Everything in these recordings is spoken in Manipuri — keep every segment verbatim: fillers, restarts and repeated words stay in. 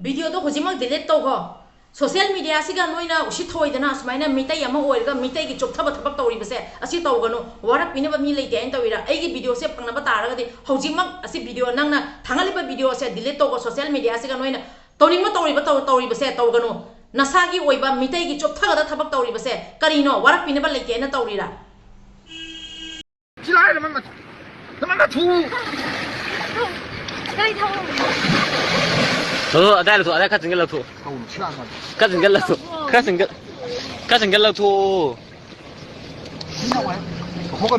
ꯚꯤꯗꯤꯑꯣꯗꯣ ꯍꯧꯖꯤꯛꯃꯛ ꯗꯤꯂꯤꯠ ꯇꯧꯈꯣ꯫ ꯁꯣꯁꯤꯌꯦꯜ ꯃꯤꯗꯤꯌꯥꯁꯤꯒ ꯅꯣꯏꯅ ꯎꯁꯤꯠ ꯊꯑꯣꯏꯗꯅ ꯑꯁꯨꯃꯥꯏꯅ ꯃꯤꯇꯩ ꯑꯃ ꯑꯣꯏꯔꯒ ꯃꯤꯇꯩꯒꯤ ꯆꯣꯞꯊꯕ ꯊꯕꯛ ꯇꯧꯔꯤꯕꯁꯦ ꯑꯁꯤ ꯇꯧꯒꯅꯨ꯫ ꯋꯥꯔꯛꯄꯤꯅꯕ ꯃꯤ ꯂꯩꯇꯦ ꯍꯥꯏꯅ ꯇꯧꯔꯤꯔꯥ? ꯑꯩꯒꯤ ꯚꯤꯗꯤꯑꯣꯁꯦ ꯐꯪꯅꯕ ꯇꯥꯔꯒꯗꯤ ꯍꯧꯖꯤꯛꯃꯛ ꯑꯁꯤ ꯚꯤꯗꯤꯑꯣ, ꯅꯪꯅ ꯊꯥꯡꯒꯠꯂꯤꯕ ꯚꯤꯗꯤꯑꯣꯁꯦ ꯗꯤꯂꯤꯠ ꯇꯧꯈꯣ꯫ ꯁꯣꯁꯤꯌꯦꯜ ꯃꯤꯗꯤꯌꯥꯁꯤꯒ ꯅꯣꯏꯅ ꯇꯧꯅꯤꯡꯕ ꯇꯧꯔꯤꯕ ꯇꯧ-, ꯇꯧꯔꯤꯕꯁꯦ ꯇꯧꯒꯅꯨ꯫ ꯅꯁꯥꯒꯤ ꯑꯣꯏꯕ ꯃꯤꯇꯩꯒꯤ ꯆꯣꯞꯊꯒꯗ ꯊꯕꯛ ꯇꯧꯔꯤꯕꯁꯦ ꯀꯔꯤꯅꯣ? ꯋꯥꯔꯛꯄꯤꯅꯕ ꯂꯩꯇꯦ ꯍꯥꯏꯅ ꯇꯧꯔꯤꯔꯥ? ꯊꯣꯛ, ꯑꯗꯥꯏ ꯂꯧꯊꯣꯛ, ꯑꯗꯥꯏ ꯈꯔ ꯆꯪꯁꯤꯜ ꯂꯧꯊꯣꯛ꯫ ꯈꯔ ꯆꯪꯁꯤꯜ ꯂꯧꯊꯣꯛ꯫ ꯈꯔ ꯆꯪꯁꯤꯜ-, ꯈꯔ ꯆꯪꯁꯤꯜ ꯂꯧꯊꯣꯛꯑꯣ꯫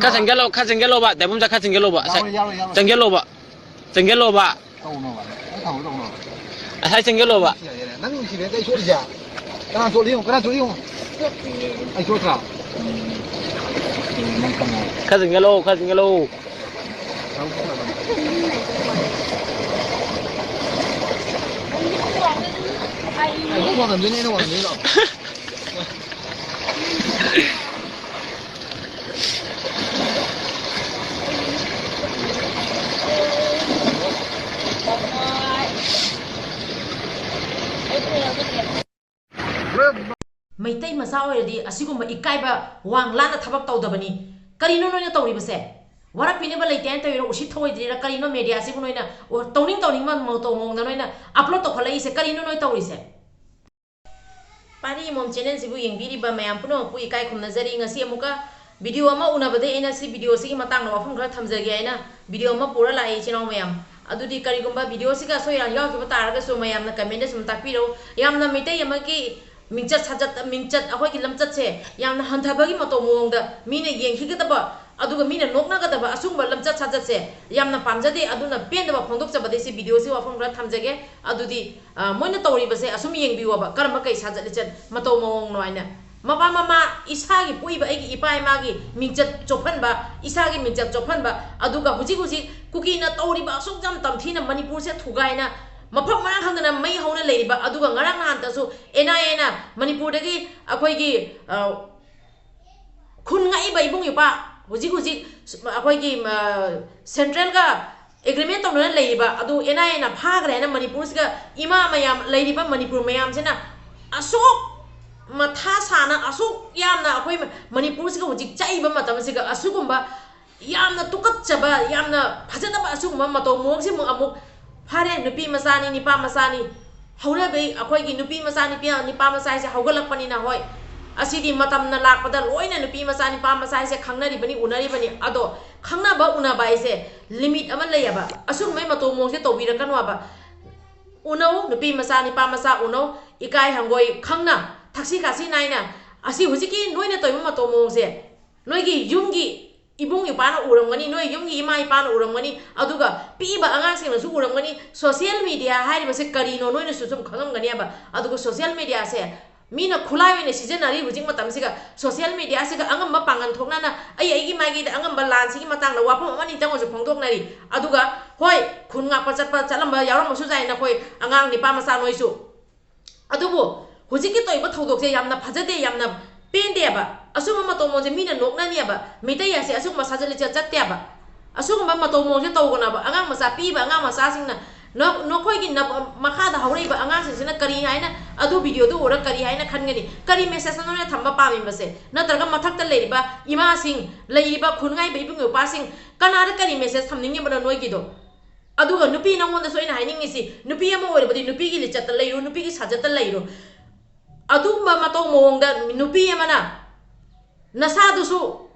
ꯈꯔ ꯆꯪꯁꯤꯜꯂꯣ, ꯈꯔ ꯆꯪꯁꯤꯜꯂꯣꯕ, ꯗꯥꯏꯕꯨꯡꯖꯥ ꯈꯔ ꯆꯪꯁꯤꯜꯂꯣꯕ꯫ ꯉꯁꯥꯏ ꯌꯥꯔꯣꯏ, ꯌꯥꯔꯣꯏ, ꯌꯥꯔꯣꯏ꯫ ꯆꯪꯁꯤꯜꯂꯣꯕ, ꯆꯪꯁꯤꯜꯂꯣꯕ꯫ ꯇꯧꯅꯣꯕ, ꯅꯪ ꯊꯝꯃꯣ, ꯇꯧꯅꯣꯕ꯫ ꯉꯁꯥꯏ ꯆꯪꯁꯤꯜꯂꯣꯕ꯫ ꯁꯤ ꯌꯥꯏꯌꯦ, ꯅꯪ ꯁꯤꯗ ꯑꯩ ꯁꯣꯛꯏꯁꯦ꯫ ꯀꯅꯥ ꯆꯣꯠꯂꯤ ꯌꯦꯡꯉꯨ, ꯀꯅꯥ ꯆꯣꯠꯂꯤ ꯌꯦꯡꯉꯨ꯫ ꯑꯩ ꯆꯣꯠꯇ꯭ꯔꯥ? ꯎꯝ, ꯅꯪ ꯈꯪꯉꯣ꯫ ꯈꯔ ꯆꯪꯁꯤꯜꯂꯣ, ꯈꯔ ꯆꯪꯁꯤꯜꯂꯣ꯫ ꯑꯩ ꯋꯥꯡꯍꯟꯗꯣꯏꯅꯦ, ꯑꯩꯅ ꯋꯥꯡꯍꯟꯗꯣꯏꯅꯦ, ꯂꯥꯛꯑꯣ꯫ ꯃꯩꯇꯩ ꯃꯆꯥ ꯑꯣꯏꯔꯗꯤ ꯑꯁꯤꯒꯨꯝꯕ ꯏꯀꯥꯏꯕ ꯋꯥꯡ ꯂꯥꯟꯅ ꯊꯕꯛ ꯇꯧꯗꯕꯅꯤ꯫ ꯀꯔꯤꯅꯣ ꯅꯣꯏꯅ ꯇꯧꯔꯤꯕꯁꯦ? ꯋꯥꯔꯛꯄꯤꯅꯕ ꯂꯩꯇꯦ ꯍꯥꯏꯅ ꯇꯧꯔꯤꯔꯣ? ꯎꯁꯤꯠ ꯊꯑꯣꯏꯗ꯭ꯔꯤꯔꯥ? ꯀꯔꯤꯅꯣ ꯃꯦꯗꯤꯌꯥꯁꯤꯕꯨ ꯅꯣꯏꯅ, ꯑꯣ, ꯇꯧꯅꯤꯡ ꯇꯧꯅꯤꯡꯕ ꯃꯇꯧ ꯃꯑꯣꯡꯗ ꯅꯣꯏꯅ ꯑꯞꯂꯣꯗ ꯇꯧꯈꯠꯂꯛꯏꯁꯦ? ꯀꯔꯤꯅꯣ ꯅꯣꯏ ꯇꯧꯔꯤꯁꯦ? ꯄꯥꯔꯤ ꯃꯣꯝ ꯆꯦꯅꯦꯜꯁꯤꯕꯨ ꯌꯦꯡꯕꯤꯔꯤꯕ ꯃꯌꯥꯝ ꯄꯨꯝꯅꯃꯛꯄꯨ ꯏꯀꯥꯏ ꯈꯨꯝꯅꯖꯔꯤ꯫ ꯉꯁꯤ ꯑꯃꯨꯛꯀ ꯚꯤꯗꯤꯑꯣ ꯑꯃ ꯎꯅꯕꯗꯒꯤ ꯑꯩꯅ ꯁꯤ ꯚꯤꯗꯤꯑꯣꯁꯤꯒꯤ ꯃꯇꯥꯡꯗ ꯋꯥꯐꯝ ꯈꯔ ꯊꯝꯖꯒꯦ ꯍꯥꯏꯅ ꯚꯤꯗꯤꯑꯣ ꯑꯃ ꯄꯨꯔ ꯂꯥꯛꯑꯦ, ꯏꯆꯤꯟ ꯏꯅꯥꯎ ꯃꯌꯥꯝ꯫ ꯑꯗꯨꯗꯤ ꯀꯔꯤꯒꯨꯝꯕ ꯚꯤꯗꯤꯑꯣꯁꯤꯒ ꯑꯁꯣꯏ ꯑꯔꯥꯟ ꯌꯥꯎꯈꯤꯕ ꯇꯥꯔꯒꯁꯨ ꯃꯌꯥꯝꯅ ꯀꯃꯦꯟꯗ ꯁꯨꯝ ꯇꯥꯛꯄꯤꯔꯛꯎ꯫ ꯌꯥꯝꯅ ꯃꯩꯇꯩ ꯑꯃꯒꯤ ꯃꯤꯡꯆꯠ ꯁꯥꯖꯠ, ꯃꯤꯡꯆꯠ, ꯑꯩꯈꯣꯏꯒꯤ ꯂꯝꯆꯠꯁꯦ ꯌꯥꯝꯅ ꯍꯟꯊꯕꯒꯤ ꯃꯇꯧ ꯃꯑꯣꯡꯗ ꯃꯤꯅ ꯌꯦꯡꯈꯤꯒꯗꯕ, ꯑꯗꯨꯒ ꯃꯤꯅ ꯅꯣꯛꯅꯒꯗꯕ ꯑꯁꯨꯒꯨꯝꯕ ꯂꯝꯆꯠ ꯁꯥꯖꯠꯁꯦ ꯌꯥꯝꯅ ꯄꯥꯝꯖꯗꯦ꯫ ꯑꯗꯨꯅ ꯄꯦꯟꯗꯕ ꯐꯣꯡꯗꯣꯛꯆꯕꯗꯤ ꯁꯤ ꯚꯤꯗꯤꯑꯣꯁꯤ ꯋꯥꯐꯝ ꯈꯔ ꯊꯝꯖꯒꯦ꯫ ꯑꯗꯨꯗꯤ, ꯑ, ꯃꯣꯏꯅ ꯇꯧꯔꯤꯕꯁꯦ ꯑꯁꯨꯝ ꯌꯦꯡꯕꯤꯌꯣꯕ, ꯀꯔꯝꯕ ꯀꯩ ꯁꯥꯖꯠ ꯂꯤꯆꯠ ꯃꯇꯧ ꯃꯑꯣꯡꯅꯣ ꯍꯥꯏꯅ꯫ ꯃꯄꯥ ꯃꯃꯥ, ꯏꯁꯥꯒꯤ ꯄꯣꯛꯏꯕ ꯑꯩꯒꯤ ꯏꯄꯥ ꯏꯃꯥꯒꯤ ꯃꯤꯡꯆꯠ ꯆꯣꯞꯍꯟꯕ, ꯏꯁꯥꯒꯤ ꯃꯤꯡꯆꯠ ꯆꯣꯞꯍꯟꯕ, ꯑꯗꯨꯒ ꯍꯧꯖꯤꯛ ꯍꯧꯖꯤꯛ ꯀꯨꯀꯤꯅ ꯇꯧꯔꯤꯕ ꯑꯁꯨꯛ ꯌꯥꯝ ꯇꯝꯊꯤꯅ ꯃꯅꯤꯄꯨꯔꯁꯦ ꯊꯨꯒꯥꯏꯅ ꯃꯐꯝ ꯃꯔꯥꯡ ꯈꯪꯗꯅ ꯃꯩ ꯍꯧꯅ ꯂꯩꯔꯤꯕ, ꯑꯗꯨꯒ ꯉꯔꯥꯡ ꯅꯍꯥꯟꯇꯁꯨ ꯑꯦꯟ ꯑꯥꯏ ꯑꯦꯅ ꯃꯅꯤꯄꯨꯔꯗꯒꯤ ꯑꯩꯈꯣꯏꯒꯤ, ꯑ, ꯈꯨꯟ ꯉꯥꯛꯏꯕ ꯏꯕꯨꯡ ꯏꯄ꯭ꯋꯥ, ꯍꯧꯖꯤꯛ ꯍꯧꯖꯤꯛ ꯑꯩꯈꯣꯏꯒꯤ, ꯑ, ꯁꯦꯟꯇ꯭ꯔꯦꯜꯒ ꯑꯦꯒ꯭ꯔꯤꯃꯦꯟ ꯇꯧꯅꯅ ꯂꯩꯔꯤꯕ ꯑꯗꯨ ꯑꯦꯟ ꯑꯥꯏ ꯑꯦꯅ ꯐꯥꯈ꯭ꯔꯦ ꯍꯥꯏꯅ ꯃꯅꯤꯄꯨꯔꯁꯤꯒ ꯏꯃꯥ ꯃꯌꯥꯝ ꯂꯩꯔꯤꯕ ꯃꯅꯤꯄꯨꯔ ꯃꯌꯥꯝꯁꯤꯅ ꯑꯁꯨꯛ ꯃꯊꯥ ꯁꯥꯅ ꯑꯁꯨꯛ ꯌꯥꯝꯅ ꯑꯩꯈꯣꯏ ꯃꯅꯤꯄꯨꯔꯁꯤꯒ ꯍꯧꯖꯤꯛ ꯆꯛꯏꯕ ꯃꯇꯝꯁꯤꯒ ꯑꯁꯤꯒꯨꯝꯕ ꯌꯥꯝꯅ ꯇꯨꯀꯠꯆꯕ, ꯌꯥꯝꯅ ꯐꯖꯗꯕ ꯑꯁꯤꯒꯨꯝꯕ ꯃꯇꯧ ꯃꯑꯣꯡꯁꯤꯃꯨꯛ ꯑꯃꯨꯛ ꯐꯔꯦ, ꯅꯨꯄꯤ ꯃꯆꯥꯅꯤ, ꯅꯤꯄꯥ ꯃꯆꯥꯅꯤ, ꯍꯧꯅꯕꯤ ꯑꯩꯈꯣꯏꯒꯤ ꯅꯨꯄꯤ ꯃꯆꯥ, ꯅꯨꯄꯤ, ꯅꯤꯄꯥ ꯃꯆꯥ ꯍꯥꯏꯁꯦ ꯍꯧꯒꯠꯂꯛꯄꯅꯤꯅ, ꯍꯣꯏ, ꯑꯁꯤꯗꯤ ꯃꯇꯝꯅ ꯂꯥꯛꯄꯗ ꯂꯣꯏꯅ ꯅꯨꯄꯤ ꯃꯆꯥ, ꯅꯤꯄꯥ ꯃꯆꯥ ꯍꯥꯏꯁꯦ ꯈꯪꯅꯔꯤꯕꯅꯤ, ꯎꯅꯔꯤꯕꯅꯤ꯫ ꯑꯗꯣ ꯈꯪꯅꯕ ꯎꯅꯕ ꯍꯥꯏꯁꯦ ꯂꯤꯃꯤꯠ ꯑꯃ ꯂꯩꯌꯦꯕ꯫ ꯑꯁꯤꯒꯨꯝꯕꯩ ꯃꯇꯧ ꯃꯑꯣꯡꯁꯦ ꯇꯧꯕꯤꯔꯛꯀꯅꯣ ꯍꯥꯏꯕ꯫ ꯎꯅꯧ, ꯅꯨꯄꯤ ꯃꯆꯥ, ꯅꯤꯄꯥ ꯃꯆꯥ ꯎꯅꯧ, ꯏꯀꯥꯏ ꯍꯪꯒꯣꯏ ꯈꯪꯅ, ꯊꯛꯁꯤ ꯈꯥꯁꯤ ꯅꯥꯏꯅ꯫ ꯑꯁꯤ ꯍꯧꯖꯤꯛꯀꯤ ꯅꯣꯏꯅ ꯇꯧꯔꯤꯕ ꯃꯇꯧ ꯃꯑꯣꯡꯁꯦ ꯅꯣꯏꯒꯤ ꯌꯨꯝꯒꯤ ꯏꯕꯨꯡ ꯏꯄꯥꯅ ꯎꯔꯝꯒꯅꯤ, ꯅꯣꯏ ꯌꯨꯝꯒꯤ ꯏꯃꯥ ꯏꯄꯥꯅ ꯎꯔꯝꯒꯅꯤ, ꯑꯗꯨꯒ ꯄꯤꯛꯏꯕ ꯑꯉꯥꯡꯁꯤꯡꯅꯁꯨ ꯎꯔꯝꯒꯅꯤ꯫ ꯁꯣꯁꯤꯌꯦꯜ ꯃꯤꯗꯤꯌꯥ ꯍꯥꯏꯔꯤꯕꯁꯦ ꯀꯔꯤꯅꯣ ꯅꯣꯏꯅꯁꯨ ꯁꯨꯝ ꯈꯪꯉꯝꯒꯅꯦꯕ꯫ ꯑꯗꯨꯒ ꯁꯣꯁꯤꯌꯦꯜ ꯃꯤꯗꯤꯌꯥꯁꯦ ꯃꯤꯅ ꯈꯨꯠꯂꯥꯏ ꯑꯣꯏꯅ ꯁꯤꯖꯤꯟꯅꯔꯤ ꯍꯧꯖꯤꯛ ꯃꯇꯝꯁꯤꯒ꯫ ꯁꯣꯁꯤꯌꯦꯜ ꯃꯤꯗꯤꯌꯥꯁꯤꯒ ꯑꯉꯝꯕ ꯄꯥꯡꯒꯜ ꯊꯣꯛꯅꯅ ꯑꯩ ꯑꯩꯒꯤ ꯃꯥꯏꯀꯩꯗ ꯑꯉꯝꯕ ꯂꯥꯟꯁꯤꯒꯤ ꯃꯇꯥꯡꯗ ꯋꯥꯐꯝ ꯑꯃꯅꯤꯇꯪ ꯑꯣꯏꯔꯁꯨ ꯐꯣꯡꯗꯣꯛꯅꯔꯤ꯫ ꯑꯗꯨꯒ ꯍꯣꯏ, ꯈꯨꯟ ꯉꯥꯛꯄ ꯆꯠꯄ ꯆꯠꯂꯝꯕ ꯌꯥꯎꯔꯝꯕꯁꯨ ꯌꯥꯏ ꯅꯈꯣꯏ ꯑꯉꯥꯡ ꯅꯤꯄꯥ ꯃꯆꯥ ꯅꯣꯏꯁꯨ꯫ ꯑꯗꯨꯕꯨ ꯍꯧꯖꯤꯛꯀꯤ ꯇꯧꯔꯤꯕ ꯊꯧꯗꯣꯛꯁꯦ ꯌꯥꯝꯅ ꯐꯖꯗꯦ, ꯌꯥꯝꯅ ꯄꯦꯟꯗꯦꯕ꯫ ꯑꯁꯨꯝꯕ ꯃꯇꯧ ꯃꯑꯣꯡꯁꯦ ꯃꯤꯅ ꯅꯣꯛꯅꯅꯤꯕ꯫ ꯃꯩꯇꯩ ꯍꯥꯏꯁꯦ ꯑꯁꯨꯝꯕ ꯁꯥꯖꯠ ꯂꯤꯆꯠ ꯆꯠꯇꯦꯕ꯫ ꯑꯁꯨꯒꯨꯝꯕ ꯃꯇꯧ ꯃꯑꯣꯡꯁꯦ ꯇꯧꯒꯅꯣꯕ꯫ ꯑꯉꯥꯡ ꯃꯆꯥ ꯄꯤꯛꯏꯕ ꯑꯉꯥꯡ ꯃꯆꯥꯁꯤꯡꯅ ꯅ-, ꯅꯈꯣꯏꯒꯤ ꯅ-, ꯃꯈꯥꯗ ꯍꯧꯔꯛꯏꯕ ꯑꯉꯥꯡꯁꯤꯡꯁꯤꯅ ꯀꯔꯤ ꯍꯥꯏꯅ, ꯑꯗꯨ ꯚꯤꯗꯤꯑꯣꯗꯨ ꯎꯔꯒ ꯀꯔꯤ ꯍꯥꯏꯅ ꯈꯟꯒꯅꯤ? ꯀꯔꯤ ꯃꯦꯁꯦꯖꯅ ꯅꯣꯏꯅ ꯊꯝꯕ ꯄꯥꯝꯃꯤꯕꯁꯦ? ꯅꯠꯇ꯭ꯔꯒ ꯃꯊꯛꯇ ꯂꯩꯔꯤꯕ ꯏꯃꯥꯁꯤꯡ, ꯂꯩꯔꯤꯕ ꯈꯨꯟꯉꯥꯏꯕ ꯏꯕꯨꯡ ꯏꯄ꯭ꯋꯥꯁꯤꯡ, ꯀꯅꯥꯗ ꯀꯔꯤ ꯃꯦꯁꯦꯖ ꯊꯝꯅꯤꯡꯉꯤꯕꯅꯣ ꯅꯣꯏꯒꯤꯗꯣ? ꯑꯗꯨꯒ ꯅꯨꯄꯤ ꯅꯉꯣꯟꯗꯁꯨ ꯑꯩꯅ ꯍꯥꯏꯅꯤꯡꯉꯤꯁꯤ, ꯅꯨꯄꯤ ꯑꯃ ꯑꯣꯏꯔꯕꯗꯤ ꯅꯨꯄꯤꯒꯤ ꯂꯤꯆꯠꯇ ꯂꯩꯔꯨ, ꯅꯨꯄꯤꯒꯤ ꯁꯥꯖꯠꯇ ꯂꯩꯔꯨ꯫ ꯑꯗꯨꯝꯕ ꯃꯇꯧ ꯃꯑꯣꯡꯗ ꯅꯨꯄꯤ ꯑꯃꯅ ꯅꯁꯥꯗꯨꯁꯨ,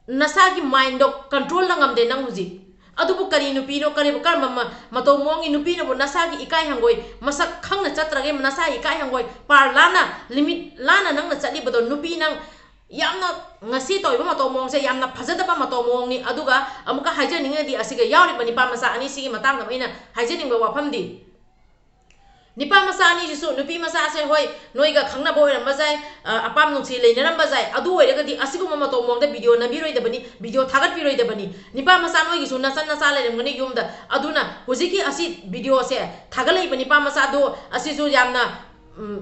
ꯅꯁꯥꯒꯤ ꯃꯥꯏꯟꯗꯣ ꯀꯟꯇ꯭ꯔꯣꯜꯗ ꯉꯝꯗꯦ ꯅꯪ ꯍꯧꯖꯤꯛ꯫ ꯑꯗꯨꯕꯨ ꯀꯔꯤ ꯅꯨꯄꯤꯅꯣ, ꯀꯔꯤꯕꯨ, ꯀꯔꯝꯕ ꯃ-, ꯃꯇꯧ ꯃꯑꯣꯡꯒꯤ ꯅꯨꯄꯤꯅꯕꯨ ꯅꯁꯥꯒꯤ ꯏꯀꯥꯏ ꯍꯪꯒꯣꯏ, ꯃꯁꯛ ꯈꯪꯅ ꯆꯠꯇ꯭ꯔꯒꯦ ꯅꯁꯥꯒꯤ ꯏꯀꯥꯏ ꯍꯪꯒꯣꯏ, ꯄꯥꯔ ꯂꯥꯟꯅ, ꯂꯤꯃꯤꯠ ꯂꯥꯟꯅ ꯅꯪꯅ ꯆꯠꯂꯤꯕꯗꯣ ꯅꯨꯄꯤ ꯅꯪ ꯌꯥꯝꯅ ꯉꯁꯤ ꯇꯧꯔꯤꯕ ꯃꯇꯧ ꯃꯑꯣꯡꯁꯦ ꯌꯥꯝꯅ ꯐꯖꯗꯕ ꯃꯇꯧ ꯃꯑꯣꯡꯅꯤ꯫ ꯑꯗꯨꯒ ꯑꯃꯨꯛꯀ ꯍꯥꯏꯖꯅꯤꯡꯉꯗꯤ ꯑꯁꯤꯒ ꯌꯥꯎꯔꯤꯕ ꯅꯤꯄꯥ ꯃꯆꯥ ꯑꯅꯤꯁꯤꯒꯤ ꯃꯇꯥꯡꯗ ꯑꯩꯅ ꯍꯥꯏꯖꯅꯤꯡꯕ ꯋꯥꯐꯝꯗꯤ, ꯅꯤꯄꯥ ꯃꯆꯥ ꯑꯅꯤꯁꯤꯁꯨ, ꯅꯨꯄꯤ ꯃꯆꯥꯁꯦ ꯍꯣꯏ ꯅꯣꯏꯒ ꯈꯪꯅꯕ ꯑꯣꯏꯔꯝꯕ ꯌꯥꯏ, ꯑ, ꯑꯄꯥꯝ ꯅꯨꯡꯁꯤ ꯂꯩꯅꯔꯝꯕ ꯌꯥꯏ, ꯑꯗꯨ ꯑꯣꯏꯔꯒꯗꯤ ꯑꯁꯤꯒꯨꯝꯕ ꯃꯇꯧ ꯃꯑꯣꯡꯗ ꯚꯤꯗꯤꯑꯣ ꯅꯝꯕꯤꯔꯣꯏꯗꯕꯅꯤ, ꯚꯤꯗꯤꯑꯣ ꯊꯥꯒꯠꯄꯤꯔꯣꯏꯗꯕꯅꯤ꯫ ꯅꯤꯄꯥ ꯃꯆꯥ ꯅꯣꯏꯒꯤꯁꯨ ꯅꯆꯟ ꯅꯆꯥ ꯂꯩꯔꯝꯒꯅꯤ ꯌꯨꯝꯗ꯫ ꯑꯗꯨꯅ ꯍꯧꯖꯤꯛꯀꯤ ꯑꯁꯤ ꯚꯤꯗꯤꯑꯣꯁꯦ ꯊꯥꯒꯠꯂꯛꯏꯕ ꯅꯤꯄꯥ ꯃꯆꯥꯗꯣ ꯑꯁꯤꯁꯨ ꯌꯥꯝꯅ, ꯎꯝ,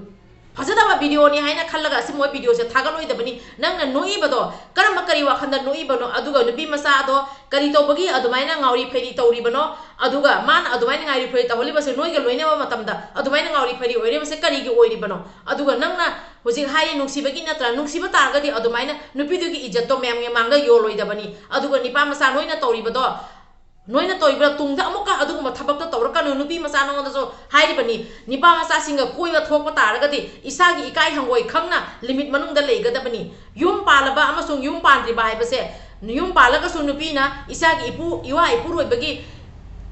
ꯐꯖꯗꯕ videoꯅꯤ ꯍꯥꯏꯅ ꯈꯜꯂꯒ ꯑꯁꯤ ꯃꯣꯏ videoꯁꯦ ꯊꯥꯒꯠꯂꯣꯏꯗꯕꯅꯤ꯫ ꯅꯪꯅ ꯅꯣꯛꯏꯕꯗꯣ ꯀꯔꯝꯕ ꯀꯔꯤ ꯋꯥꯈꯜꯗ ꯅꯣꯛꯏꯕꯅꯣ? ꯑꯗꯨꯒ ꯅꯨꯄꯤ ꯃꯆꯥꯗꯣ ꯀꯔꯤ ꯇꯧꯕꯒꯤ ꯑꯗꯨꯃꯥꯏꯅ ꯉꯥꯎꯔꯤ ꯐꯩꯔꯤ ꯇꯧꯔꯤꯕꯅꯣ? ꯑꯗꯨꯒ ꯃꯥꯅ ꯑꯗꯨꯃꯥꯏꯅ ꯉꯥꯎꯔꯤ ꯐꯩꯔꯤ ꯇꯧꯍꯜꯂꯤꯕꯁꯦ, ꯅꯣꯏꯒ ꯂꯣꯏꯅꯕ ꯃꯇꯝꯗ ꯑꯗꯨꯃꯥꯏꯅ ꯉꯥꯎꯔꯤ ꯐꯩꯔꯤ ꯑꯣꯏꯔꯤꯕꯁꯦ ꯀꯔꯤꯒꯤ ꯑꯣꯏꯔꯤꯕꯅꯣ? ꯑꯗꯨꯒ ꯅꯪꯅ ꯍꯧꯖꯤꯛ ꯍꯥꯏꯔꯤ ꯅꯨꯡꯁꯤꯕꯒꯤ ꯅꯠꯇ꯭ꯔꯥ? ꯅꯨꯡꯁꯤꯕ ꯇꯥꯔꯒꯗꯤ ꯑꯗꯨꯃꯥꯏꯅ ꯅꯨꯄꯤꯗꯨꯒꯤ ꯏꯖꯠꯇꯣ ꯃꯌꯥꯝꯒꯤ ꯃꯥꯡꯗ ꯌꯣꯜꯂꯣꯏꯗꯕꯅꯤ꯫ ꯑꯗꯨꯒ ꯅꯤꯄꯥ ꯃꯆꯥ ꯅꯣꯏꯅ ꯇꯧꯔꯤꯕꯗꯣ, ꯅꯣꯏꯅ ꯇꯧꯔꯤꯕ ꯇꯨꯡꯗ ꯑꯃꯨꯛꯀ ꯑꯗꯨꯒꯨꯝꯕ ꯊꯕꯛꯇꯣ ꯇꯧꯔꯛꯀꯅꯨ꯫ ꯅꯨꯄꯤ ꯃꯆꯥ ꯅꯉꯣꯟꯗꯁꯨ ꯍꯥꯏꯔꯤꯕꯅꯤ, ꯅꯤꯄꯥ ꯃꯆꯥꯁꯤꯡꯒ ꯀꯣꯏꯕ ꯊꯣꯛꯄ ꯇꯥꯔꯒꯗꯤ ꯏꯁꯥꯒꯤ ꯏꯀꯥꯏ ꯍꯪꯒꯣꯏ ꯈꯪꯅ limit ꯃꯅꯨꯡꯗ ꯂꯩꯒꯗꯕꯅꯤ꯫ ꯌꯨꯝ ꯄꯥꯜꯂꯕ ꯑꯃꯁꯨꯡ ꯌꯨꯝ ꯄꯥꯟꯗ꯭ꯔꯤꯕ ꯍꯥꯏꯕꯁꯦ, ꯌꯨꯝ ꯄꯥꯜꯂꯒꯁꯨ ꯅꯨꯄꯤꯅ ꯏꯆꯥꯒꯤ ꯏꯄꯨ, ꯏꯋꯥ ꯏꯄꯨꯔꯣꯏꯕꯒꯤ,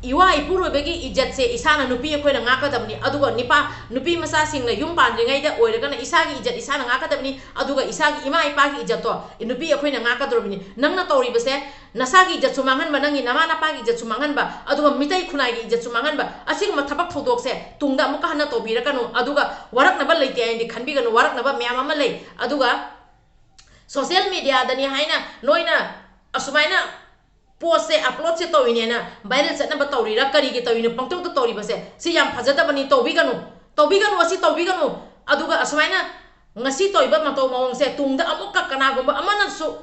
ꯏꯋꯥ ꯏꯄꯨꯔꯣꯏꯕꯒꯤ ꯏꯖꯠꯁꯦ ꯏꯁꯥꯅ, ꯅꯨꯄꯤ ꯑꯩꯈꯣꯏꯅ ꯉꯥꯛꯀꯗꯕꯅꯤ꯫ ꯑꯗꯨꯒ ꯅꯤꯄꯥ, ꯅꯨꯄꯤ ꯃꯆꯥꯁꯤꯡꯅ ꯌꯨꯝ ꯄꯥꯟꯗ꯭ꯔꯤꯉꯩꯗ ꯑꯣꯏꯔꯒꯅ ꯏꯁꯥꯒꯤ ꯏꯖꯠ ꯏꯁꯥꯅ ꯉꯥꯛꯀꯗꯕꯅꯤ꯫ ꯑꯗꯨꯒ ꯏꯁꯥꯒꯤ ꯏꯃꯥ ꯏꯄꯥꯒꯤ ꯏꯖꯠꯇꯣ ꯅꯨꯄꯤ ꯑꯩꯈꯣꯏꯅ ꯉꯥꯛꯀꯗꯧꯔꯕꯅꯤ꯫ ꯅꯪꯅ ꯇꯧꯔꯤꯕꯁꯦ ꯅꯁꯥꯒꯤ ꯏꯖꯠꯁꯨ ꯃꯥꯡꯍꯟꯕ, ꯅꯪꯒꯤ ꯅꯃꯥ ꯅꯄꯥꯒꯤ ꯏꯖꯠꯁꯨ ꯃꯥꯡꯍꯟꯕ, ꯑꯗꯨꯒ ꯃꯤꯇꯩ ꯈꯨꯟꯅꯥꯏꯒꯤ ꯏꯖꯠꯁꯨ ꯃꯥꯡꯍꯟꯕ, ꯑꯁꯤꯒꯨꯝꯕ ꯊꯕꯛ ꯊꯧꯗꯣꯛꯁꯦ ꯇꯨꯡꯗ ꯑꯃꯨꯛꯀ ꯍꯟꯅ ꯇꯧꯕꯤꯔꯛꯀꯅꯨ꯫ ꯑꯗꯨꯒ ꯋꯥꯔꯛꯅꯕ ꯂꯩꯇꯦ ꯍꯥꯏꯅꯗꯤ ꯈꯟꯕꯤꯒꯅꯨ, ꯋꯥꯔꯛꯅꯕ ꯃꯌꯥꯝ ꯑꯃ ꯂꯩ꯫ ꯑꯗꯨꯒ social mediaꯗꯅꯤ ꯍꯥꯏꯅ ꯅꯣꯏꯅ ꯑꯁꯨꯃꯥꯏꯅ postꯁꯦ, uploadꯁꯦ ꯇꯧꯔꯤꯅꯦꯅ viral ꯆꯠꯅꯕ ꯇꯧꯔꯤꯔꯥ, ꯀꯔꯤꯒꯤ ꯇꯧꯔꯤꯅꯣ ꯄꯪꯇꯧꯗ ꯇꯧꯔꯤꯕꯁꯦ? ꯁꯤ ꯌꯥꯝ ꯐꯖꯗꯕꯅꯤ, ꯇꯧꯕꯤꯒꯅꯨ, ꯇꯧꯕꯤꯒꯅꯨ, ꯑꯁꯤ ꯇꯧꯕꯤꯒꯅꯨ꯫ ꯑꯗꯨꯒ ꯑꯁꯨꯃꯥꯏꯅ ꯉꯁꯤ ꯇꯧꯔꯤꯕ ꯃꯇꯧ ꯃꯑꯣꯡꯁꯦ ꯇꯨꯡꯗ ꯑꯃꯨꯛꯀ ꯀꯅꯥꯒꯨꯝꯕ ꯑꯃꯅꯁꯨ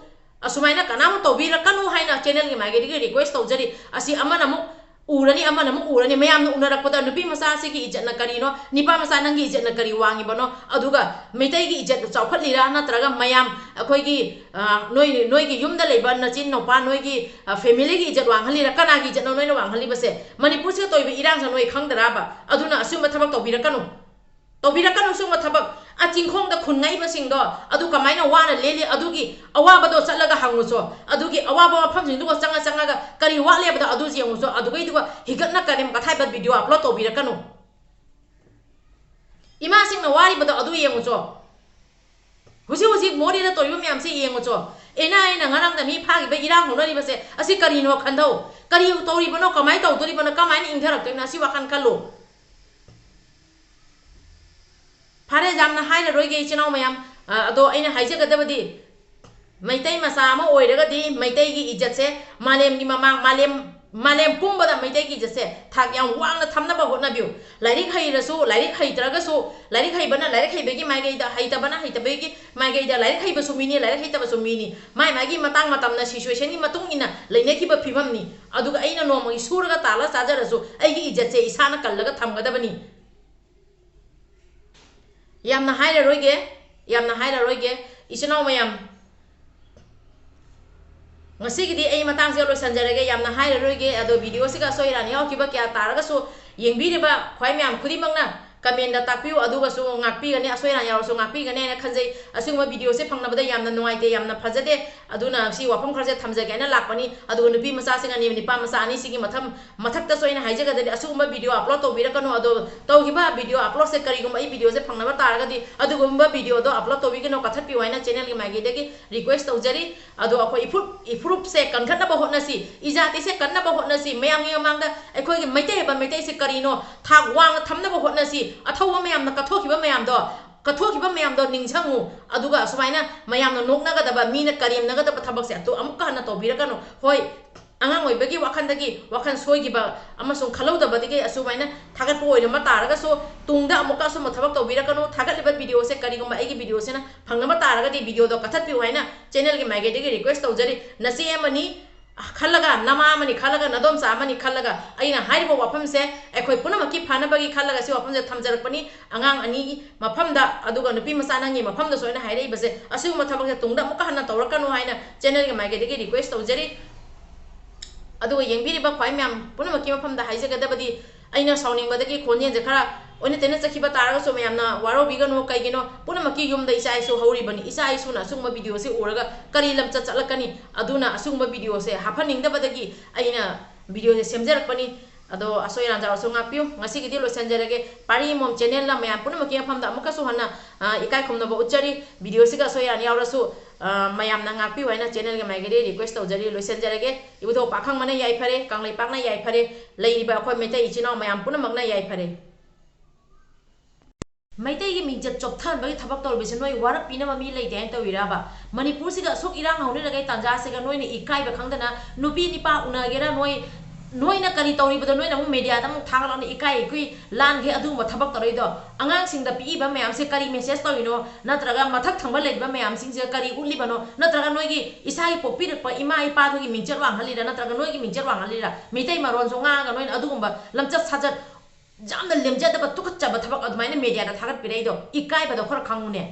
ꯑꯁꯨꯃꯥꯏꯅ ꯀꯅꯥ ꯑꯃ ꯇꯧꯕꯤꯔꯛꯀꯅꯨ ꯍꯥꯏꯅ channelꯒꯤ ꯃꯥꯏꯀꯩꯗꯒꯤ request ꯇꯧꯖꯔꯤ꯫ ꯑꯁꯤ ꯑꯃꯅ ꯑꯃꯨꯛ ꯎꯔꯅꯤ, ꯑꯃꯅ ꯑꯃꯨꯛ ꯎꯔꯅꯤ, ꯃꯌꯥꯝꯅ ꯎꯅꯔꯛꯄꯗ ꯅꯨꯄꯤ ꯃꯆꯥꯁꯤꯒꯤ ꯏꯖꯠꯅ ꯀꯔꯤꯅꯣ, ꯅꯤꯄꯥ ꯃꯆꯥ ꯅꯪꯒꯤ ꯏꯖꯠꯅ ꯀꯔꯤ ꯋꯥꯡꯉꯤꯕꯅꯣ? ꯑꯗꯨꯒ ꯃꯩꯇꯩꯒꯤ ꯏꯖꯠ ꯆꯥꯎꯈꯠꯂꯤꯔꯥ, ꯅꯠꯇ꯭ꯔꯒ ꯃꯌꯥꯝ ꯑꯩꯈꯣꯏꯒꯤ, ꯑ, ꯅꯣꯏ, ꯅꯣꯏꯒꯤ ꯌꯨꯝꯗ ꯂꯩꯕ ꯅꯆꯤꯟ ꯅꯨꯄꯥ, ꯅꯣꯏꯒꯤ, ꯑ, familyꯒꯤ ꯏꯖꯠ ꯋꯥꯡꯍꯜꯂꯤꯔꯥ? ꯀꯅꯥꯒꯤ ꯏꯖꯠꯅꯣ ꯅꯣꯏꯅ ꯋꯥꯡꯍꯜꯂꯤꯕꯁꯦ? ꯃꯅꯤꯄꯨꯔꯁꯤꯗ ꯇꯧꯔꯤꯕ ꯏꯔꯥꯡꯁꯦ ꯅꯣꯏ ꯈꯪꯗ꯭ꯔꯕ? ꯑꯗꯨꯅ ꯑꯁꯤꯒꯨꯝꯕ ꯊꯕꯛ ꯇꯧꯕꯤꯔꯛꯀꯅꯨ꯫ ꯇꯧꯕꯤꯔꯛꯀꯅꯨ ꯁꯤꯒꯨꯝꯕ ꯊꯕꯛ꯫ ꯑ, ꯆꯤꯡꯈꯣꯡꯗ ꯈꯨꯟ ꯉꯛꯏꯕꯁꯤꯡꯗꯣ, ꯑꯗꯨ ꯀꯃꯥꯏꯅ ꯋꯥꯅ ꯂꯦꯜꯂꯤ? ꯑꯗꯨꯒꯤ ꯑꯋꯥꯕꯗꯣ ꯆꯠꯂꯒ ꯍꯪꯉꯨꯆꯣ꯫ ꯑꯗꯨꯒꯤ ꯑꯋꯥꯕ ꯃꯐꯝꯁꯤꯡꯗꯨꯒ ꯆꯪꯉ ꯆꯪꯉꯒ ꯀꯔꯤ ꯋꯥꯠꯂꯦꯕꯗꯣ ꯑꯗꯨ ꯌꯦꯡꯉꯨꯆꯣ꯫ ꯑꯗꯨꯒꯩꯗꯨꯒ ꯍꯤꯒꯠꯅ ꯀꯔꯦꯝ ꯀꯊꯥꯏꯕ video upload ꯇꯧꯕꯤꯔꯛꯀꯅꯨ꯫ ꯏꯃꯥꯁꯤꯡꯅ ꯋꯥꯔꯤꯕꯗꯣ ꯑꯗꯨ ꯌꯦꯡꯉꯨꯆꯣ꯫ ꯍꯧꯖꯤꯛ ꯍꯧꯖꯤꯛ ꯃꯣꯔꯦꯗ ꯇꯧꯔꯤꯕ ꯃꯌꯥꯝꯁꯦ ꯌꯦꯡꯉꯨꯆꯣ꯫ ꯑꯦꯟ ꯑꯥꯏ ꯑꯦꯅ ꯉꯔꯥꯡꯗ ꯃꯤ ꯐꯥꯈꯤꯕ ꯏꯔꯥꯡ ꯍꯧꯅꯔꯤꯕꯁꯦ ꯑꯁꯤ ꯀꯔꯤꯅꯣ ꯈꯟꯗꯧ꯫ ꯀꯔꯤ ꯇꯧꯔꯤꯕꯅꯣ? ꯀꯃꯥꯏꯅ ꯇꯧꯗꯣꯔꯤꯕꯅꯣ? ꯀꯃꯥꯏꯅ ꯏꯪꯊꯔꯛꯇꯣꯏꯅꯣ? ꯑꯁꯤ ꯋꯥꯈꯜ ꯈꯜꯂꯨ꯫ ꯐꯔꯦ, ꯌꯥꯝꯅ ꯍꯥꯏꯔꯔꯣꯏꯒꯦ ꯏꯆꯤꯟ ꯏꯅꯥꯎ ꯃꯌꯥꯝ꯫ ꯑ, ꯑꯗꯣ ꯑꯩꯅ ꯍꯥꯏꯖꯒꯗꯕꯗꯤ, ꯃꯩꯇꯩ ꯃꯆꯥ ꯑꯃ ꯑꯣꯏꯔꯒꯗꯤ ꯃꯩꯇꯩꯒꯤ ꯏꯖꯠꯁꯦ ꯃꯥꯂꯦꯝꯒꯤ ꯃꯃꯥꯡ, ꯃꯥꯂꯦꯝ ꯃꯥꯂꯦꯝ ꯄꯨꯝꯕꯗ ꯃꯩꯇꯩꯒꯤ ꯏꯖꯠꯁꯦ ꯊꯥꯛ ꯌꯥꯝ ꯋꯥꯡꯅ ꯊꯝꯅꯕ ꯍꯣꯠꯅꯕꯤꯌꯨ꯫ ꯂꯥꯏꯔꯤꯛ ꯍꯩꯔꯁꯨ, ꯂꯥꯏꯔꯤꯛ ꯍꯩꯇ꯭ꯔꯒꯁꯨ, ꯂꯥꯏꯔꯤꯛ ꯍꯩꯕꯅ ꯂꯥꯏꯔꯤꯛ ꯍꯩꯕꯒꯤ ꯃꯥꯏꯀꯩꯗ, ꯍꯩꯇꯕꯅ ꯍꯩꯇꯕꯒꯤ ꯃꯥꯏꯀꯩꯗ, ꯂꯥꯏꯔꯤꯛ ꯍꯩꯕꯁꯨ ꯃꯤꯅꯤ, ꯂꯥꯏꯔꯤꯛ ꯍꯩꯇꯕꯁꯨ ꯃꯤꯅꯤ꯫ ꯃꯥꯏ ꯃꯥꯒꯤ ꯃꯇꯥꯡ ꯃꯇꯝꯅ, situationꯒꯤ ꯃꯇꯨꯡ ꯏꯟꯅ ꯂꯩꯅꯈꯤꯕ ꯐꯤꯕꯝꯅꯤ꯫ ꯑꯗꯨꯒ ꯑꯩꯅ ꯅꯣꯡꯃꯒꯤ ꯁꯨꯔꯒ ꯇꯥꯜꯂ ꯆꯥꯖꯔꯁꯨ ꯑꯩꯒꯤ ꯏꯖꯠꯁꯦ ꯏꯁꯥꯅ ꯀꯜꯂꯒ ꯊꯝꯒꯗꯕꯅꯤ꯫ ꯌꯥꯝꯅ ꯍꯥꯏꯔꯔꯣꯏꯒꯦ, ꯌꯥꯝꯅ ꯍꯥꯏꯔꯔꯣꯏꯒꯦ꯫ ꯏꯆꯤꯟ ꯏꯅꯥꯎ ꯃꯌꯥꯝ, ꯉꯁꯤꯒꯤꯗꯤ ꯑꯩ ꯃꯇꯥꯡꯁꯤꯗ ꯂꯣꯏꯁꯤꯟꯖꯔꯒꯦ, ꯌꯥꯝꯅ ꯍꯥꯏꯔꯔꯣꯏꯒꯦ꯫ ꯑꯗꯣ videoꯁꯤꯒ ꯑꯁꯣꯏ ꯑꯔꯥꯟ ꯌꯥꯎꯈꯤꯕ ꯀꯌꯥ ꯇꯥꯔꯒꯁꯨ, ꯌꯦꯡꯕꯤꯔꯤꯕ ꯈ꯭ꯋꯥꯏ ꯃꯌꯥꯝ ꯈꯨꯗꯤꯡꯃꯛꯅ commentꯇ ꯇꯥꯛꯄꯤꯌꯨ, ꯑꯗꯨꯒꯁꯨ ꯉꯥꯛꯄꯤꯒꯅꯤ, ꯑꯁꯣꯏ ꯑꯔꯥꯟ ꯌꯥꯎꯔꯁꯨ ꯉꯥꯛꯄꯤꯒꯅꯤ ꯍꯥꯏꯅ ꯈꯟꯖꯩ꯫ ꯑꯁꯤꯒꯨꯝꯕ videoꯁꯦ ꯐꯪꯅꯕꯗ ꯌꯥꯝꯅ ꯅꯨꯡꯉꯥꯏꯇꯦ, ꯌꯥꯝꯅ ꯐꯖꯗꯦ꯫ ꯑꯗꯨꯅ ꯁꯤ ꯋꯥꯐꯝ ꯈꯔꯁꯦ ꯊꯝꯖꯒꯦꯅ ꯂꯥꯛꯄꯅꯤ꯫ ꯑꯗꯨꯒ ꯅꯨꯄꯤ ꯃꯆꯥꯁꯤꯡ ꯑꯅꯤ, ꯅꯨꯄꯥ ꯃꯆꯥ ꯑꯅꯤꯁꯤꯒꯤ ꯃꯊꯪ, ꯃꯊꯛꯇꯁꯨ ꯑꯩꯅ ꯍꯥꯏꯖꯒꯗꯕꯗꯤ, ꯑꯁꯤꯒꯨꯝꯕ video upload ꯇꯧꯕꯤꯔꯛꯀꯅꯨ꯫ ꯑꯗꯣ ꯇꯧꯈꯤꯕ video uploadꯁꯦ, ꯀꯔꯤꯒꯨꯝꯕ ꯑꯩ videoꯁꯦ ꯐꯪꯅꯕ ꯇꯥꯔꯒꯗꯤ, ꯑꯗꯨꯒꯨꯝꯕ videoꯗꯣ upload ꯇꯧꯕꯤꯒꯅꯨ, ꯀꯛꯊꯠꯄꯤꯌꯨ ꯍꯥꯏꯅ channelꯒꯤ ꯃꯥꯏꯀꯩꯗꯒꯤ request ꯇꯧꯖꯔꯤ꯫ ꯑꯗꯣ ꯑꯩꯈꯣꯏ ꯏꯐꯨꯔꯨꯞ, ꯏꯐꯨꯔꯨꯞꯁꯦ ꯀꯟꯈꯠꯅꯕ ꯍꯣꯠꯅꯁꯤ, ꯏꯖꯥꯇꯤꯁꯦ ꯀꯟꯅꯕ ꯍꯣꯠꯅꯁꯤ꯫ ꯃꯌꯥꯝꯒꯤ ꯃꯃꯥꯡꯗ ꯑꯩꯈꯣꯏꯒꯤ ꯃꯩꯇꯩ ꯍꯥꯏꯕ ꯃꯩꯇꯩꯁꯦ ꯀꯔꯤꯅꯣ ꯊꯥꯛ ꯋꯥꯡꯅ ꯊꯝꯅꯕ ꯍꯣꯠꯅꯁꯤ꯫ ꯑꯊꯧꯕ ꯃꯌꯥꯝꯅ ꯀꯠꯊꯣꯛꯈꯤꯕ ꯃꯌꯥꯝꯗꯣ, ꯀꯠꯊꯣꯛꯈꯤꯕ ꯃꯌꯥꯝꯗꯣ ꯅꯤꯡꯁꯤꯡꯉꯨ꯫ ꯑꯗꯨꯒ ꯑꯁꯨꯃꯥꯏꯅ ꯃꯌꯥꯝꯅ ꯅꯣꯛꯅꯒꯗꯕ, ꯃꯤꯅ ꯀꯔꯦꯝꯅꯒꯗꯕ ꯊꯕꯛꯁꯦ ꯑꯗꯨ ꯑꯃꯨꯛꯀ ꯍꯟꯅ ꯇꯧꯕꯤꯔꯛꯀꯅꯨ꯫ ꯍꯣꯏ, ꯑꯉꯥꯡ ꯑꯣꯏꯕꯒꯤ ꯋꯥꯈꯜꯗꯒꯤ, ꯋꯥꯈꯜ ꯁꯣꯏꯈꯤꯕ ꯑꯃꯁꯨꯡ ꯈꯜꯍꯧꯗꯕꯗꯒꯤ ꯑꯁꯨꯃꯥꯏꯅ ꯊꯥꯒꯠꯄ ꯑꯣꯏꯔꯝꯕ ꯇꯥꯔꯒꯁꯨ, ꯇꯨꯡꯗ ꯑꯃꯨꯛꯀ ꯑꯁꯨꯝꯕ ꯊꯕꯛ ꯇꯧꯕꯤꯔꯛꯀꯅꯨ꯫ ꯊꯥꯒꯠꯂꯤꯕ videoꯁꯦ, ꯀꯔꯤꯒꯨꯝꯕ ꯑꯩꯒꯤ videoꯁꯤꯅ ꯐꯪꯅꯕ ꯇꯥꯔꯒꯗꯤ videoꯗꯣ ꯀꯛꯊꯠꯄꯤꯌꯨ ꯍꯥꯏꯅ channelꯒꯤ ꯃꯥꯏꯀꯩꯗꯒꯤ request ꯇꯧꯖꯔꯤ꯫ ꯅꯆꯦ ꯑꯃꯅꯤ ꯈꯜꯂꯒ, ꯅꯃꯥ ꯑꯃꯅꯤ ꯈꯜꯂꯒ, ꯅꯗꯣꯝꯆꯥ ꯑꯃꯅꯤ ꯈꯜꯂꯒ, ꯑꯩꯅ ꯍꯥꯏꯔꯤꯕ ꯋꯥꯐꯝꯁꯦ ꯑꯩꯈꯣꯏ ꯄꯨꯝꯅꯃꯛꯀꯤ ꯐꯅꯕꯒꯤ ꯈꯜꯂꯒ ꯁꯤ ꯋꯥꯐꯝꯁꯦ ꯊꯝꯖꯔꯛꯄꯅꯤ꯫ ꯑꯉꯥꯡ ꯑꯅꯤꯒꯤ ꯃꯐꯝꯗ, ꯑꯗꯨꯒ ꯅꯨꯄꯤ ꯃꯆꯥ ꯅꯪꯒꯤ ꯃꯐꯝꯗꯁꯨ ꯑꯩꯅ ꯍꯥꯏꯔꯛꯏꯕꯁꯦ, ꯑꯁꯤꯒꯨꯝꯕ ꯊꯕꯛꯁꯦ ꯇꯨꯡꯗ ꯑꯃꯨꯛꯀ ꯍꯟꯅ ꯇꯧꯔꯛꯀꯅꯨ ꯍꯥꯏꯅ channelꯒꯤ ꯃꯥꯏꯀꯩꯗꯒꯤ request ꯇꯧꯖꯔꯤ꯫ ꯑꯗꯨꯒ ꯌꯦꯡꯕꯤꯔꯤꯕ ꯈ꯭ꯋꯥꯏ ꯃꯌꯥꯝ ꯄꯨꯝꯅꯃꯛꯀꯤ ꯃꯐꯝꯗ ꯍꯥꯏꯖꯒꯗꯕꯗꯤ, ꯑꯩꯅ ꯁꯥꯎꯅꯤꯡꯕꯗꯒꯤ ꯈꯣꯟꯖꯦꯜꯁꯦ ꯈꯔ ꯑꯣꯟꯅ ꯇꯩꯅ ꯆꯠꯈꯤꯕ ꯇꯥꯔꯒꯁꯨ ꯃꯌꯥꯝꯅ ꯋꯥꯔꯧꯕꯤꯒꯅꯨ꯫ ꯀꯩꯒꯤꯅꯣ, ꯄꯨꯝꯅꯃꯛꯀꯤ ꯌꯨꯝꯗ ꯏꯆꯥ ꯏꯁꯨ ꯍꯧꯔꯤꯕꯅꯤ꯫ ꯏꯆꯥ ꯏꯁꯨꯅ ꯑꯁꯤꯒꯨꯝꯕ videoꯁꯦ ꯎꯔꯒ ꯀꯔꯤ ꯂꯝꯆꯠ ꯆꯠꯂꯛꯀꯅꯤ? ꯑꯗꯨꯅ ꯑꯁꯤꯒꯨꯝꯕ videoꯁꯦ ꯍꯥꯞꯍꯟꯅꯤꯡꯗꯕꯗꯒꯤ ꯑꯩꯅ videoꯁꯦ ꯁꯦꯝꯖꯔꯛꯄꯅꯤ꯫ ꯑꯗꯣ ꯑꯁꯣꯏ ꯑꯔꯥꯟ ꯌꯥꯎꯔꯁꯨ ꯉꯥꯛꯄꯤꯌꯨ꯫ ꯉꯁꯤꯒꯤꯗꯤ ꯂꯣꯏꯁꯤꯟꯖꯔꯒꯦ꯫ ꯄꯥꯔꯤ ꯃꯣꯝ channelꯅ ꯃꯌꯥꯝ ꯄꯨꯝꯅꯃꯛꯀꯤ ꯃꯐꯝꯗ ꯑꯃꯨꯛꯀꯁꯨ ꯍꯟꯅ, ꯑ, ꯏꯀꯥꯏ ꯈꯨꯝꯅꯕ ꯎꯠꯆꯔꯤ꯫ Videoꯁꯤꯒ ꯑꯁꯣꯏ ꯑꯔꯥꯟ ꯌꯥꯎꯔꯁꯨ, ꯑ, ꯃꯌꯥꯝꯅ ꯉꯥꯛꯄꯤꯌꯨ ꯍꯥꯏꯅ channelꯒꯤ ꯃꯥꯏꯀꯩꯗꯒꯤ request ꯇꯧꯖꯔꯤ꯫ ꯂꯣꯏꯁꯤꯟꯖꯔꯒꯦ꯫ ꯏꯕꯨꯙꯧ ꯄꯥꯈꯪꯕꯅ ꯌꯥꯏꯐꯔꯦ, ꯀꯪꯂꯩꯄꯥꯛꯅ ꯌꯥꯏꯐꯔꯦ, ꯂꯩꯔꯤꯕ ꯑꯩꯈꯣꯏ ꯃꯩꯇꯩ ꯏꯆꯤꯟ ꯏꯅꯥꯎ ꯃꯌꯥꯝ ꯄꯨꯝꯅꯃꯛꯅ ꯌꯥꯏꯐꯔꯦ꯫ ꯃꯩꯇꯩꯒꯤ ꯃꯤꯡꯆꯠ ꯆꯣꯛꯊꯍꯟꯕꯒꯤ ꯊꯕꯛ ꯇꯧꯔꯤꯕꯁꯦ ꯅꯣꯏ ꯋꯥꯔꯛꯄꯤꯅꯕ ꯃꯤ ꯂꯩꯇꯦ ꯍꯥꯏꯅ ꯇꯧꯔꯤꯔꯕ? ꯃꯅꯤꯄꯨꯔꯁꯤꯒ ꯑꯁꯨꯛ ꯏꯔꯥꯡ ꯍꯧꯅꯔꯤꯉꯩ ꯇꯥꯟꯖꯥꯁꯤꯒ ꯅꯣꯏꯅ ꯏꯀꯥꯏꯕ ꯈꯪꯗꯅ ꯅꯨꯄꯤ ꯅꯤꯄꯥ ꯎꯅꯒꯦꯔꯥ, ꯅꯣꯏ ꯅꯣꯏꯅ ꯀꯔꯤ ꯇꯧꯔꯤꯕꯗꯣ ꯅꯣꯏꯅ ꯑꯃꯨꯛ ꯃꯦꯗꯤꯌꯥꯗ ꯑꯃꯨꯛ ꯊꯥꯒꯠꯂꯛꯑꯅꯤ, ꯏꯀꯥꯏ ꯏꯈꯨꯏ ꯂꯥꯟꯈꯩ ꯑꯗꯨꯒꯨꯝꯕ ꯊꯕꯛ ꯇꯧꯔꯛꯏꯗꯣ꯫ ꯑꯉꯥꯡꯁꯤꯡꯗ ꯄꯤꯛꯏꯕ ꯃꯌꯥꯝꯁꯦ ꯀꯔꯤ ꯃꯦꯁꯦꯖ ꯇꯧꯔꯤꯅꯣ? ꯅꯠꯇ꯭ꯔꯒ ꯃꯊꯛ ꯊꯪꯕ ꯂꯩꯔꯤꯕ ꯃꯌꯥꯝꯁꯤꯡꯁꯦ ꯀꯔꯤ ꯎꯠꯂꯤꯕꯅꯣ? ꯅꯠꯇ꯭ꯔꯒ ꯅꯣꯏꯒꯤ ꯏꯁꯥꯒꯤ ꯄꯣꯛꯄꯤꯔꯛꯄ ꯏꯃꯥ ꯏꯄꯥꯗꯨꯒꯤ ꯃꯤꯡꯆꯠ ꯋꯥꯡꯍꯜꯂꯤꯔꯥ? ꯅꯠꯇ꯭ꯔꯒ ꯅꯣꯏꯒꯤ ꯃꯤꯡꯆꯠ ꯋꯥꯡꯍꯜꯂꯤꯔꯥ? ꯃꯤꯇꯩ ꯃꯔꯣꯟꯁꯨ ꯉꯥꯡꯉꯒ ꯅꯣꯏꯅ ꯑꯗꯨꯒꯨꯝꯕ ꯂꯝꯆꯠ ꯁꯥꯖꯠ ꯌꯥꯝꯅ ꯂꯦꯝꯖꯗꯕ ꯇꯨꯀꯠꯆꯕ ꯊꯕꯛ ꯑꯗꯨꯃꯥꯏꯅ ꯃꯦꯗꯤꯌꯥꯗ ꯊꯥꯒꯠꯄꯤꯔꯛꯏꯗꯣ ꯏꯀꯥꯏꯕꯗꯣ ꯈꯔ ꯈꯪꯉꯨꯅꯦ꯫